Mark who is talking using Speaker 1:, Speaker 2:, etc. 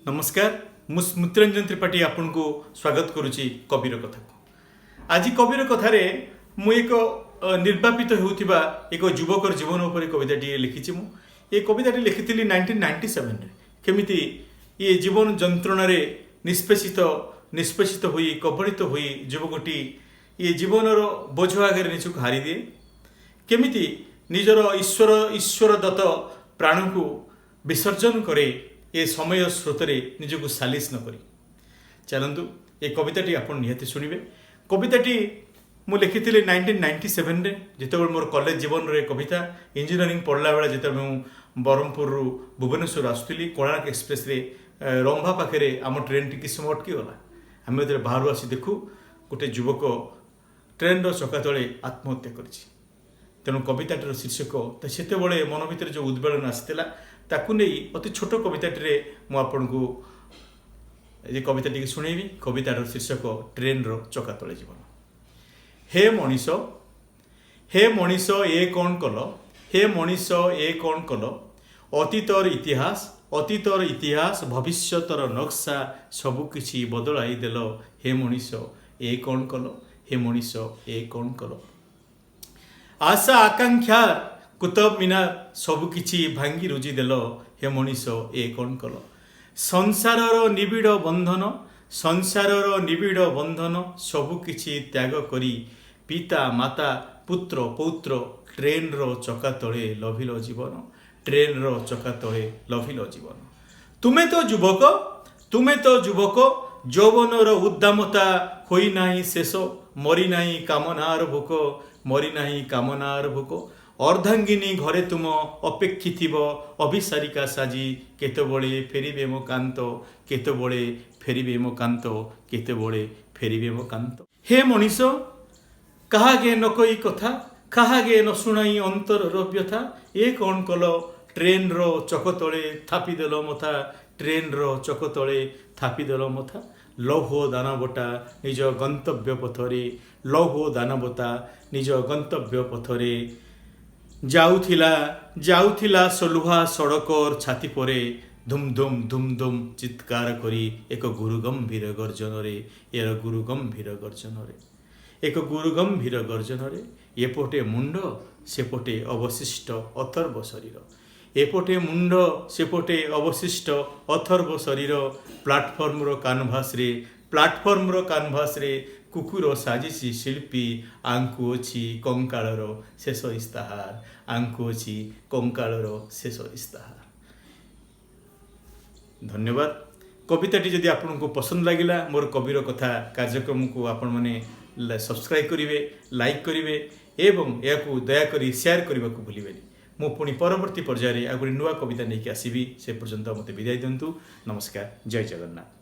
Speaker 1: ନମସ୍କାର, ମୁଁ ସ୍ମୃତିରଞ୍ଜନ ତ୍ରିପାଠୀ ଆପଣଙ୍କୁ ସ୍ୱାଗତ କରୁଛି କବିର କଥାକୁ। ଆଜି କବିର କଥାରେ ମୁଁ ଏକ ନିର୍ବାପିତ ହେଉଥିବା ଏକ ଯୁବକର ଜୀବନ ଉପରେ କବିତାଟିଏ ଲେଖିଛି। ମୁଁ ଏ କବିତାଟି ଲେଖିଥିଲି 1997ରେ। କେମିତି ଇଏ ଜୀବନ ଯନ୍ତ୍ରଣାରେ ନିଷ୍ପେଷିତ ହୋଇ, କବଳିତ ହୋଇ ଯୁବକଟି ଇଏ ଜୀବନର ବୋଝ ଆଗରେ ନିଜକୁ ହାରିଦିଏ, କେମିତି ନିଜର ଈଶ୍ୱର ଦତ୍ତ ପ୍ରାଣକୁ ବିସର୍ଜନ କରେ ଏ ସମୟ ସ୍ରୋତରେ ନିଜକୁ ସାଲିସ ନ କରି। ଚାଲନ୍ତୁ, ଏ କବିତାଟି ଆପଣ ନିହାତି ଶୁଣିବେ। କବିତାଟି ମୁଁ ଲେଖିଥିଲି 1997ରେ, ଯେତେବେଳେ ମୋର କଲେଜ ଜୀବନରେ କବିତା। ଇଞ୍ଜିନିୟରିଂ ପଢ଼ିଲା ବେଳେ ଯେତେବେଳେ ମୁଁ ବ୍ରହ୍ମପୁରରୁ ଭୁବନେଶ୍ୱର ଆସୁଥିଲି କୋଣାର୍କ ଏକ୍ସପ୍ରେସରେ, ରମ୍ଭା ପାଖରେ ଆମ ଟ୍ରେନ୍ଟି କିଛି ସମୟ ଅଟକିଗଲା। ଆମେ ଯେତେବେଳେ ବାହାରୁ ଆସି ଦେଖୁ, ଗୋଟେ ଯୁବକ ଟ୍ରେନ୍ର ଚକା ତଳେ ଆତ୍ମହତ୍ୟା କରିଛି। ତେଣୁ କବିତାଟିର ଶୀର୍ଷକ ତ ସେତେବେଳେ ମନ ଭିତରେ ଯେଉଁ ଉଦ୍ବେଳନ ଆସିଥିଲା, ତାକୁ ନେଇ ଅତି ଛୋଟ କବିତାଟିରେ ମୁଁ ଆପଣଙ୍କୁ ଏ କବିତା ଟିକେ ଶୁଣେଇବି। କବିତାର ଶୀର୍ଷକ ଟ୍ରେନ୍ର ଚକା ତଳେ ଜୀବନ। ହେ ମଣିଷ, ହେ ମଣିଷ, ଏ କ'ଣ କଲ? ହେ ମଣିଷ, ଏ କ'ଣ କଲ? ଅତୀତର ଇତିହାସ, ଅତୀତର ଇତିହାସ, ଭବିଷ୍ୟତର ନକ୍ସା ସବୁ କିଛି ବଦଳାଇ ଦେଲ। ହେ ମଣିଷ, ଏ କ'ଣ କଲ? ହେ ମଣିଷ, ଏ କ'ଣ କଲ? ଆଶା ଆକାଂକ୍ଷା, କୁତବ ମିନାର ସବୁ କିଛି ଭାଙ୍ଗି ରୁଜି ଦେଲ। ହେ ମଣିଷ, ଏ କ'ଣ କଲ? ସଂସାରର ନିବିଡ଼ ବନ୍ଧନ, ସଂସାରର ନିବିଡ଼ ବନ୍ଧନ ସବୁ କିଛି ତ୍ୟାଗ କରି ପିତା ମାତା ପୁତ୍ର ପୌତ୍ର ଟ୍ରେନ୍ର ଚକା ତଳେ ଲଭିଲ ଜୀବନ, ଟ୍ରେନ୍ର ଚକା ତଳେ ଲଭିଲ ଜୀବନ। ତୁମେ ତ ଯୁବକ, ତୁମେ ତ ଯୁବକ, ଯୌବନର ଉଦ୍ଦାମତା ହୋଇନାହିଁ ଶେଷ, ମରିନାହିଁ କାମନାର ଭୋକ, ମରିନାହିଁ କାମନାର ଭୋକ। ଅର୍ଦ୍ଧାଙ୍ଗିନୀ ଘରେ ତୁମ ଅପେକ୍ଷିଥିବ ଅଭିସାରିକା ସାଜି, କେତେବେଳେ ଫେରିବେ ମୋ କାନ୍ତ, କେତେବେଳେ ଫେରିବେ ମୋ କାନ୍ତ, କେତେବେଳେ ଫେରିବେ ମୋ କାନ୍ତ। ହେ ମଣିଷ, କାହାଗେ ନ କହି କଥା, କାହାଗେ ନ ଶୁଣାଇ ଅନ୍ତରର ବ୍ୟଥା, ଏ କ'ଣ କଲ? ଟ୍ରେନ୍ର ଚକ ତଳେ ଥାପିଦେଲ ମଥା, ଟ୍ରେନ୍ର ଚକ ତଳେ ଥାପିଦେଲ ମଥା। ଲୌହ ଦାନବଟା ନିଜ ଗନ୍ତବ୍ୟ ପଥରେ, ଲୌହ ଦାନବଟା ନିଜ ଗନ୍ତବ୍ୟ ପଥରେ ଯାଉଥିଲା, ଯାଉଥିଲା ସଲୁହା ସଡ଼କର ଛାତି ପରେ ଧୁମ୍ ଧୁମ୍ ଧୁମ୍ ଧୁମ୍ ଚିତ୍କାର କରି ଏକ ଗୁରୁ ଗମ୍ଭୀର ଗର୍ଜନରେ, ଏର ଗୁରୁ ଗମ୍ଭୀର ଗର୍ଜନରେ, ଏକ ଗୁରୁ ଗମ୍ଭୀର ଗର୍ଜନରେ। ଏପଟେ ମୁଣ୍ଡ, ସେପଟେ ଅବଶିଷ୍ଟ ଅଥର୍ବ ଶରୀର। ଏପଟେ ମୁଣ୍ଡ, ସେପଟେ ଅବଶିଷ୍ଟ ଅଥର୍ବ ଶରୀର। ପ୍ଲାଟଫର୍ମର କାନଭାସରେ, ପ୍ଲାଟଫର୍ମର କାନଭାସରେ କୁକୁର ସାଜିଛି ଶିଳ୍ପୀ, ଆଙ୍କୁଅଛି କଙ୍କାଳର ଶେଷ ଇସ୍ତାହାର, ଆଙ୍କୁଅଛି କଙ୍କାଳର ଶେଷ ଇସ୍ତାହାର। ଧନ୍ୟବାଦ। କବିତାଟି ଯଦି ଆପଣଙ୍କୁ ପସନ୍ଦ ଲାଗିଲା, ମୋର କବିର କଥା କାର୍ଯ୍ୟକ୍ରମକୁ ଆପଣମାନେ ସବସ୍କ୍ରାଇବ୍ କରିବେ, ଲାଇକ୍ କରିବେ ଏବଂ ଏହାକୁ ଦୟାକରି ସେୟାର କରିବାକୁ ଭୁଲିବେନି। ମୁଁ ପୁଣି ପରବର୍ତ୍ତୀ ପର୍ଯ୍ୟାୟରେ ଆଉ ଗୋଟେ ନୂଆ କବିତା ନେଇକି ଆସିବି। ସେ ପର୍ଯ୍ୟନ୍ତ ମୋତେ ବିଦାୟ ଦିଅନ୍ତୁ। ନମସ୍କାର, ଜୟ ଜଗନ୍ନାଥ।